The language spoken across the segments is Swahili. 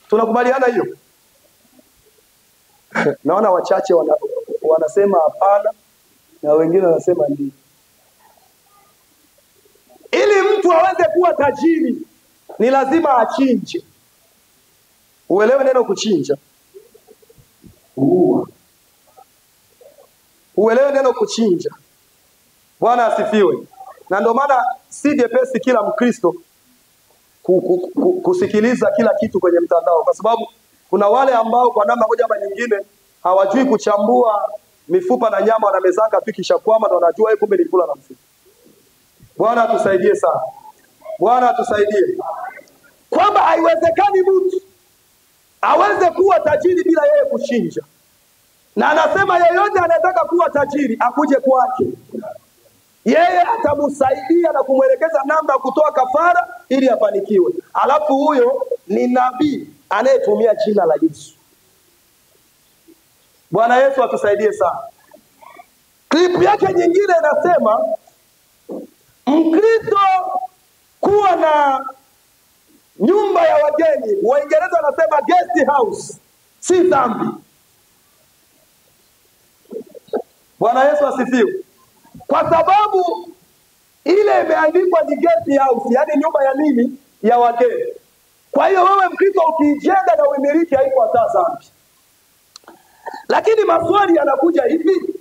Tunakubaliana hiyo? Naona wachache wanasema hapana na wengine wanasema ndio. Ili mtu aweze kuwa tajiri ni lazima achinje. Uelewe neno kuchinja. Uua. Uelewe neno kuchinja. Bwana asifiwe. Na ndio maana si jepesi kila Mkristo kusikiliza kila kitu kwenye mtandao, kwa sababu kuna wale ambao kwa namna moja ama nyingine hawajui kuchambua mifupa na nyama, wanamezanga tu kisha kwama na wanajua yeye kumbe nilikula na mfupa. Bwana atusaidie sana. Bwana atusaidie. Kwamba haiwezekani mtu aweze kuwa tajiri bila yeye kuchinja. Na anasema yeyote anayetaka kuwa tajiri akuje kwake. Yeye atamsaidia na kumwelekeza namna ya kutoa kafara ili afanikiwe. Alafu huyo ni nabii anayetumia jina la Yesu. Bwana Yesu atusaidie sana. Clip yake nyingine inasema Mkristo kuwa na nyumba ya wageni, Waingereza wanasema guest house, si dhambi. Bwana Yesu asifiwe. Kwa sababu ile imeandikwa ni guest house, yani nyumba ya nini? Ya wageni. Kwa hiyo wewe Mkristo ukiijenga na uimiliki haiko hata dhambi. Lakini maswali yanakuja hivi.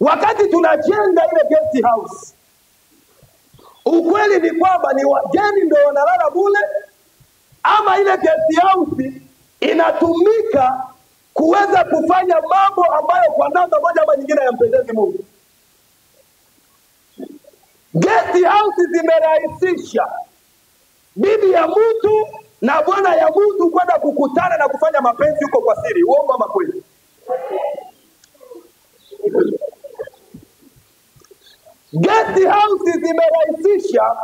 Wakati tunajenga ile guest house, ukweli ni kwamba ni wageni ndio wanalala bure, ama ile guest house inatumika kuweza kufanya mambo ambayo kwa namna moja ama nyingine hayampendezi Mungu? Guest house zimerahisisha bibi ya mtu na bwana ya mtu kwenda kukutana na kufanya mapenzi huko kwa siri. Uongo ama kweli? Guest house zimerahisisha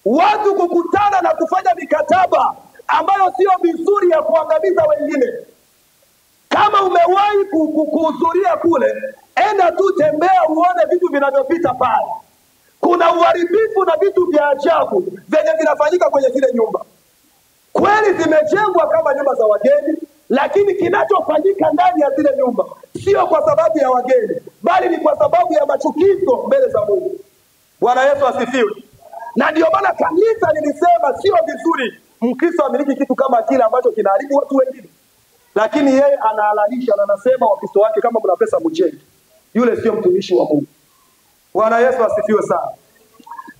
watu kukutana na kufanya mikataba ambayo sio mizuri ya kuangamiza wengine. Kama umewahi kuhudhuria kule, enda tu tembea uone vitu vinavyopita pale. Kuna uharibifu na vitu vya ajabu vyenye vinafanyika kwenye zile nyumba. Kweli zimejengwa kama nyumba za wageni, lakini kinachofanyika ndani ya zile nyumba sio kwa sababu ya wageni, bali ni kwa sababu ya machukizo mbele za Mungu. Bwana Yesu asifiwe. Na ndio maana kanisa lilisema sio vizuri Mkristo amiliki kitu kama kile ambacho kinaharibu watu wengine. Lakini yeye anahalalisha na anasema Wakristo wake, kama mna pesa mjenge. Yule sio mtumishi wa Mungu. Bwana Yesu asifiwe sana.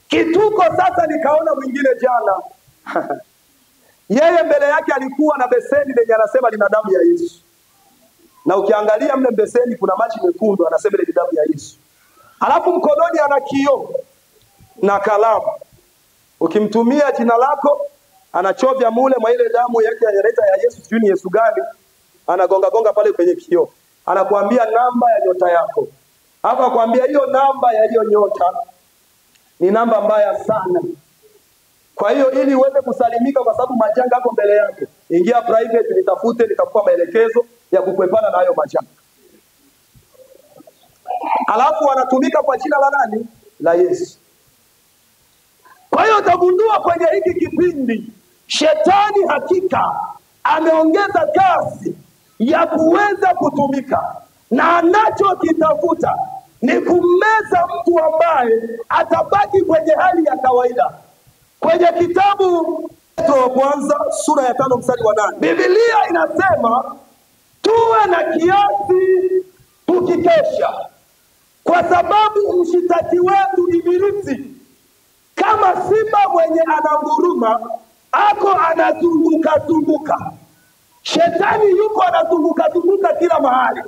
Kituko sasa, nikaona mwingine jana. Yeye mbele yake alikuwa na beseni lenye anasema lina damu ya Yesu. Na ukiangalia mle beseni kuna maji mekundu, anasema ile damu ya Yesu. Alafu mkononi ana kioo na kalamu. Ukimtumia jina lako anachovya mule mwa ile damu yake analeta ya Yesu, sijui ni Yesu gani, anagonga gonga pale kwenye kioo. Anakuambia namba ya nyota yako. Hapa akwambia hiyo namba ya hiyo nyota ni namba mbaya sana. Kwa hiyo ili uweze kusalimika, kwa sababu majanga yako mbele yako, ingia private nitafute, nitakupa maelekezo ya kukwepana na hayo majanga. Alafu wanatumika kwa jina la nani? La Yesu. Kwa hiyo utagundua kwenye hiki kipindi shetani hakika ameongeza kasi ya kuweza kutumika, na anachokitafuta ni kummeza mtu ambaye atabaki kwenye hali ya kawaida. Kwenye kitabu Petro wa kwanza sura ya 5 mstari wa 8, Biblia inasema tuwe na kiasi tukikesha, kwa sababu mshitaki wetu Ibilisi kama simba mwenye ananguruma ako anazunguka zunguka. Shetani yuko anazunguka zunguka kila mahali.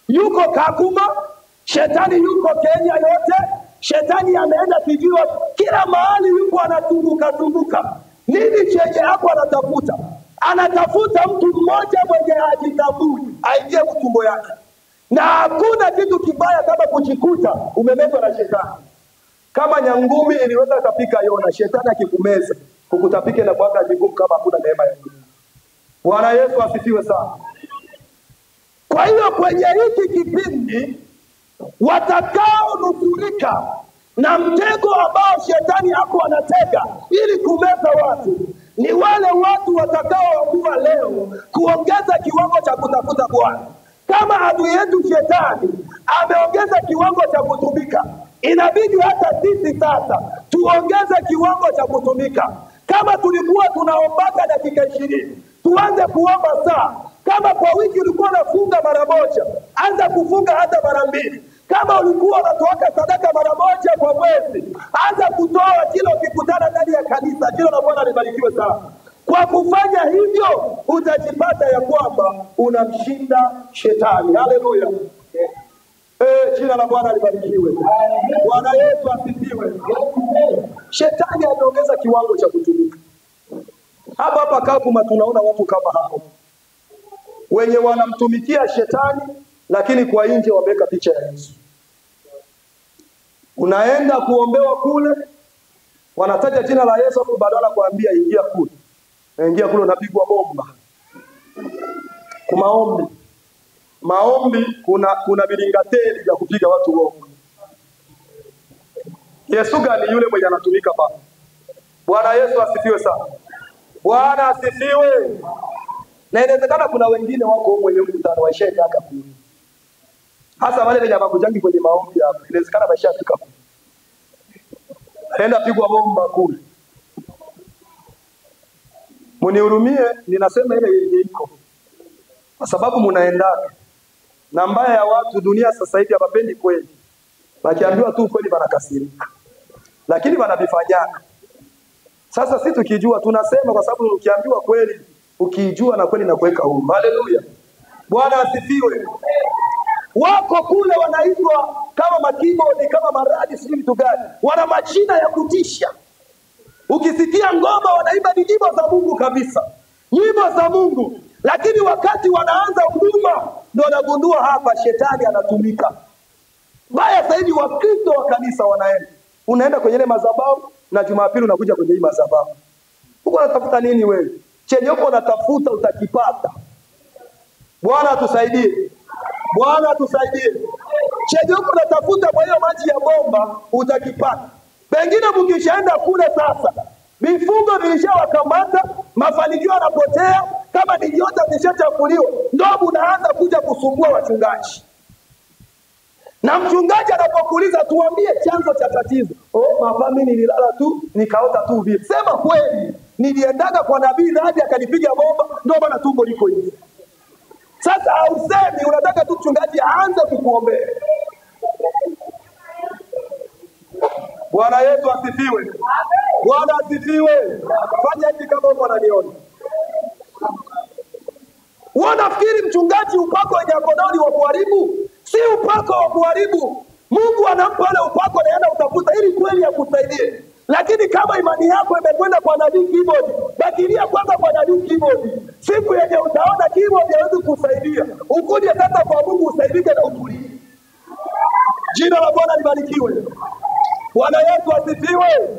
Yuko Kakuma, shetani yuko Kenya yote, shetani ameenda sijui kila mahali, yuko anazunguka zunguka. Nini chenye hapo anatafuta? Anatafuta mtu mmoja mwenye hajitambui aingie utumbo yake. Na hakuna kitu kibaya kama kujikuta umemezwa na shetani. Kama nyangumi iliweza kutapika Yona, shetani akikumeza kukutapike na kuaga vigumu kama hakuna neema ya Mungu. Bwana Yesu asifiwe sana. Kwa hiyo kwenye hiki kipindi watakaonusurika na mtego ambao shetani hapo anatega ili kumeza watu ni wale watakaoamua leo kuongeza kiwango cha kutafuta Bwana. Kama adui yetu shetani ameongeza kiwango cha kutumika, inabidi hata sisi sasa tuongeze kiwango cha kutumika. Kama tulikuwa tunaombaka dakika 20, tuanze kuomba saa. Kama kwa wiki ulikuwa unafunga mara moja, anza kufunga hata mara 2. Kama ulikuwa unatoa sadaka mara moja kwa mwezi, anza kutoa kila ukikutana ndani ya kanisa. Jina la Bwana libarikiwe sana. Kwa kufanya hivyo utajipata ya kwamba unamshinda shetani. Haleluya. Jina la Bwana libarikiwe. Bwana Yesu asifiwe. Shetani ameongeza kiwango cha kutumika. Hapa hapa Kakuma tunaona watu kama hao wenye wanamtumikia shetani, lakini kwa nje wameweka picha ya Yesu. Unaenda kuombewa kule, wanataja jina la Yesu, afu badala kuambia ingia kule, ingia kule unapigwa bomba. Kumaombi maombi kuna bilingateli ya kupiga watu bomba. Yesu gani yule mwenye anatumika baba? Bwana Yesu asifiwe sana. Bwana asifiwe. Na inawezekana kuna wengine wako mwenye mkutano waishaitaka kule, hasa wale wenye hawakujangi kwenye maombi hapo, inawezekana waishafika kule, anaenda pigwa bomba kule. Mnihurumie, ninasema ile yenye iko, kwa sababu mnaendana na mbaya ya watu. Dunia sasa hivi hawapendi kweli, wakiambiwa tu kweli wanakasirika, lakini wanavifanyana. Sasa si tukijua tunasema, kwa sababu ukiambiwa kweli, ukijua na kweli na kuweka huru. Haleluya, Bwana asifiwe. Wako kule wanaitwa kama makibodi, kama maradi, sijui vitu gani, wana majina ya kutisha. Ukisikia ngoma wanaimba ni nyimbo za Mungu kabisa, nyimbo za Mungu, lakini wakati wanaanza huduma ndio wanagundua hapa shetani anatumika. Baya zaidi Wakristo wa kanisa wanaenda, unaenda kwenye ile madhabahu na Jumapili unakuja kwenye hii madhabahu. Uko unatafuta nini wewe? Chenye uko unatafuta utakipata. Bwana atusaidie. Bwana atusaidie. Chenye uko unatafuta kwa hiyo maji ya bomba utakipata. Pengine mkishaenda kule sasa, vifungo vilishawakamata, mafanikio yanapotea, kama ni nyota zishachafuliwa, ndio unaanza kuja kusumbua wachungaji. Na mchungaji anapokuuliza tuambie chanzo cha tatizo. Oh, papa mimi nililala tu, nikaota tu vipi. Sema kweli, niliendaga kwa nabii Radi akanipiga bomba, ndio maana tumbo liko hivi. Sasa hausemi, unataka tu mchungaji aanze kukuombea. Bwana Yesu asifiwe. Bwana asifiwe. Fanya hivi kama uko unaniona. Wanafikiri mchungaji upako wenye akononi wa kuharibu? Si upako wa kuharibu. Mungu anampa ile upako naenda utafuta ili kweli akusaidie. Lakini kama imani yako imekwenda kwa nabii keyboard, bakilia kwanza kwa nabii keyboard. Siku yenye utaona keyboard haiwezi kukusaidia, ukuje sasa kwa Mungu usaidike na utulie. Jina la Bwana libarikiwe. Bwana Yesu asifiwe.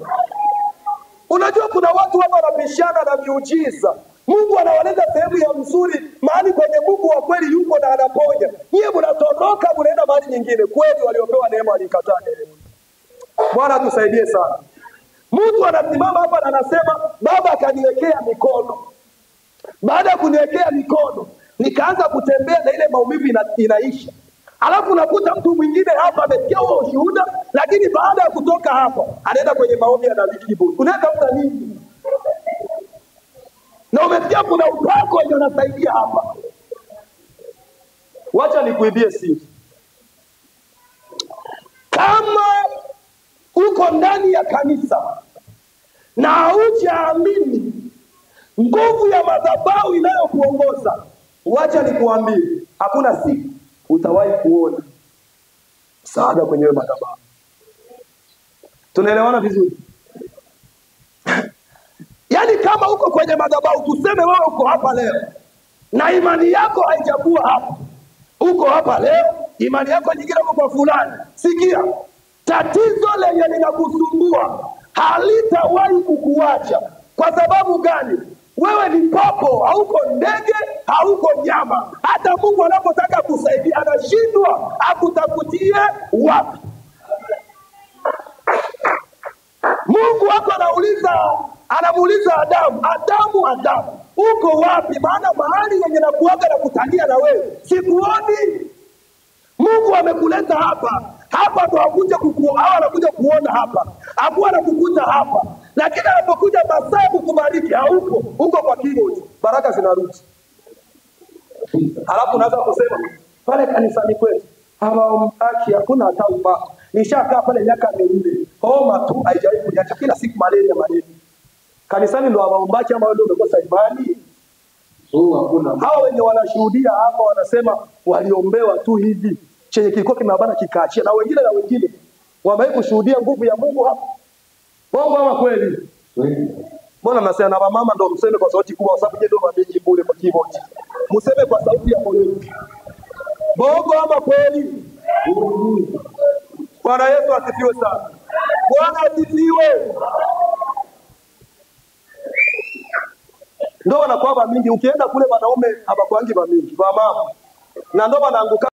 Unajua kuna watu hapa wanapishana na miujiza. Mungu anawaleta sehemu ya mzuri, mahali kwenye Mungu wa kweli yuko na anaponya. Nyie mnatoroka mnaenda mahali nyingine. Kweli waliopewa neema walikataa neema. Bwana tusaidie sana. Mtu anasimama hapa na anasema baba akaniwekea mikono. Baada ya kuniwekea mikono, nikaanza kutembea na ile maumivu inaisha. Alafu unakuta mtu mwingine hapa amesikia huo ushuhuda, lakini baada ya kutoka hapa anaenda kwenye maombi ya David Kiburi. Unatafuta nini? Na umesikia kuna upako wenye unasaidia hapa. Wacha nikuibie siri. Kama uko ndani ya kanisa na haujaamini nguvu ya madhabahu inayokuongoza, wacha nikuambie, hakuna siku utawahi kuona msaada kwenye madhabahu. Tunaelewana vizuri? Yaani kama uko kwenye madhabahu, tuseme wewe uko hapa leo na imani yako haijakuwa hapa, uko hapa leo, imani yako nyingine uko kwa fulani. Sikia, tatizo lenye linakusumbua halitawahi kukuacha. Kwa sababu gani? Wewe ni popo, hauko ndege, hauko nyama. Hata Mungu anapotaka kusaidia anashindwa akutafutie wapi. Mungu hapa anauliza, anamuuliza Adamu, Adamu adabu, uko wapi? Maana mahali yenye nakuaga na kutania na wewe sikuoni. Mungu amekuleta hapa hapa, ndo akuja kukuoa, anakuja kuona hapa, hakuwa anakukuta hapa, lakini anapokuja masaa kukubariki hauko, uko kwa keyboard, baraka zinarudi. Halafu unaanza kusema pale kanisani kwetu hawaombaki, hakuna hata upako. Nishakaa pale miaka 4, homa tu haijawahi kuniacha, kila siku malaria malaria. Kanisani ndo hawaombaki ama wewe ndio umekosa imani? Hakuna. Hawa wenye wanashuhudia hapa wanasema waliombewa tu hivi, chenye kilikuwa kimewabana kikaachia, na wengine na wengine wamewahi kushuhudia nguvu ya Mungu hapa. Bongo ama kweli? Mbona mnasema na wamama ndo mseme kwa sauti kubwa, kwa sababu nyinyi ndio mabingi bure kwa keyboard. Mseme kwa sauti ya moyoni. Bongo ama kweli? Bwana Yesu asifiwe sana. Bwana asifiwe. Ndio wanakuwa mingi, ukienda kule wanaume habakuangi mingi, wamama. Na ndio wanaanguka.